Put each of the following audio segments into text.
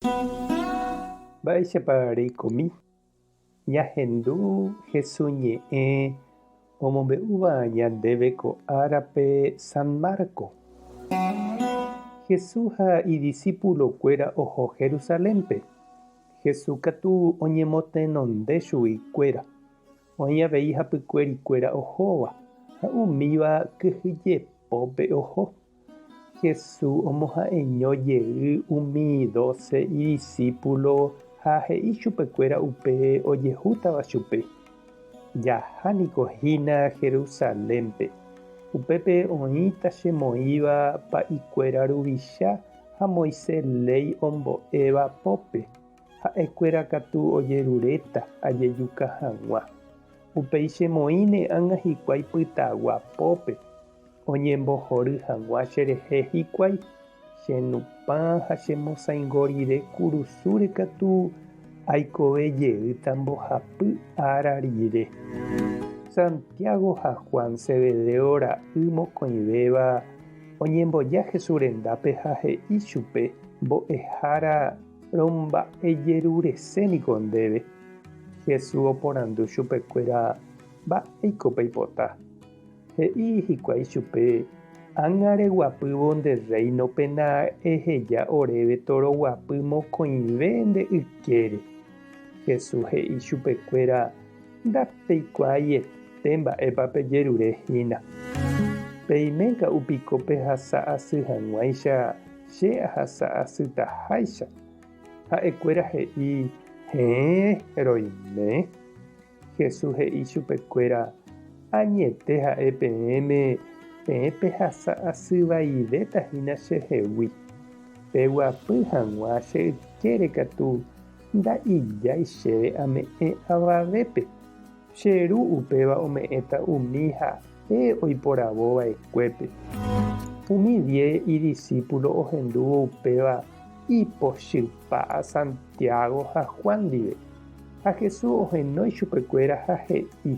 Mba'éichapa reikomi? Ñahendu Hesu ñe'ẽ omombe'úva ñandéve ko árape San Marco. Hesu ha idisípulokuéra oho Jerusalénpe. Hesu katu oñemotenonde chuguikuéra. Oĩ avei hapykuerikuéra ohóva, ha umíva kyhyjepópe oho. Jesús omoha'eño jey umi dóse idisípulo ha he'i chupekuéra upe ojehútava chupe, Jaha niko hína Jerusalénpe, upépe oĩta chemoĩva pa'ikuéra ruvicha ha Moisés léi ombo'éva pópe, ha'ekuéra katu ojeruréta ajejuka hag̃ua. Upéi chemoĩne ág̃a hikuái pytagua pópe. Oñembohory hag̃ua cherehe hikuái, che nupã ha che mosãingo rire kurusúre katu aikove jeýta mbohapy ára rire. Santiago ha Juan Zebedeo ra'y mokõivéva oñemboja Jesús rendápe ha he'i chupe, Mbo'ehára romba'ejerurese niko ndéve. Jesús oporandu chupekuéra, Mba'éiko peipota? He'i hikuái chupe, Ág̃a reguapývo nde rréinopena eheja oréve toroguapy mokõive nde ykére. Jesús he'i chupekuéra, Ndapeikuaaiete mba'épa pejerure hína. Peime ka'u piko pehasa asy hag̃uáicha che ahasa asytaháicha. Ha'ekuéra he'i, Héẽ, roime. Jesús he'i chupekuéra, Añete ha'e peẽme, peẽ pehasa asy vaivéta hína chehegui. Peguapy hag̃ua che ykére katu nda'ijái chéve ame'ẽ avavépe. Che Ru upéva ome'ẽta umi ha'e oiporavo va'ekuépe. Umi diez idisípulo ohendúvo upéva ipochypa Santiago ha Juan ndive. Ha Jesús ohenói chupekuéra ha he'i,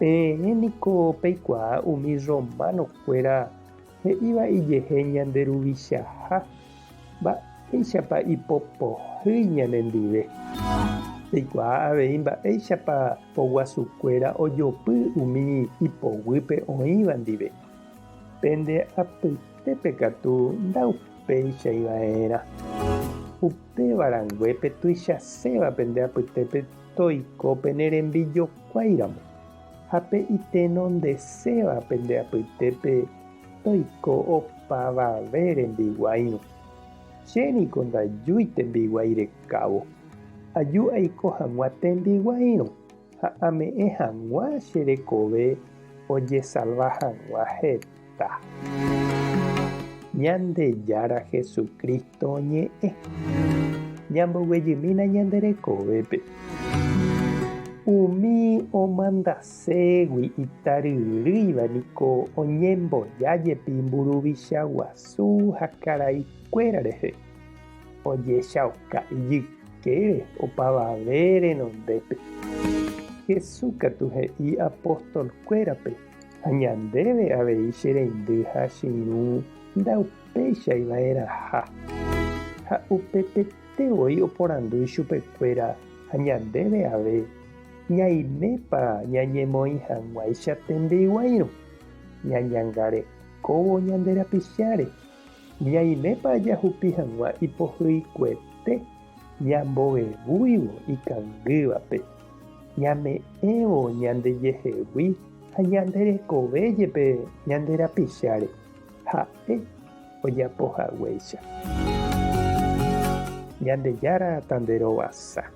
Peẽ niko peikuaa umi rrománokuéra he'íva ijehe ñande Ruvichaha, mba'éichapa ipopohýi ñanendive. Peikuaa avei mba'éichapa poguasukuéra ojopy umi ipoguýpe oĩva ndive. Pende apytépe katu ndaupéichai va'erã. Upéva rangue pe tuichaséva pende apytépe toiko pene rembijokuáiramo, ha pe itenondeséva pende apytépe toiko opavave rembiguáirõ. Che niko ndajúi tembiguái rekávo, aju aiko hag̃ua tembiguáirõ ha ame'ẽ hag̃ua che rekove ojesalva hag̃ua heta. Ñandejára Jesucristo ñe'ẽ. Ñamboguejymína ñande rekovépe. Umi omandaségui itaryrýiva niko oñemboja jepi mburuvicha guasu ha karai kuéra rehe, ojechauka ijykére opavave renondépe. Jesús katu he'i apóstol kuérape, Ha ñandéve avei che reindy ha che irũ ndaupéichai va'erãha. Ha upepete voi oporandu ichupekuéra ha ñandéve ave, ñaimépa ñañemoĩ hag̃uáicha tembiguairõ, ñañangarekóvo ñande rapicháre, ñaimépa jahupi hag̃ua ipohyikuete ñambovevúivo ikangývape, ñame'ẽvo ñandejehegui ha ñande rekove jepe ñande rapicháre, ha'e ojapo haguéicha. Ñandejára tanderovasa,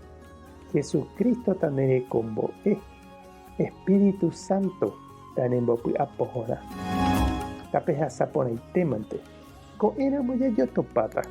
Jesucristo tanerekombo'e, Espíritu Santo tanembopy'apohorã. Tapehasa porãitémante, ko'ẽramo jajotopáta.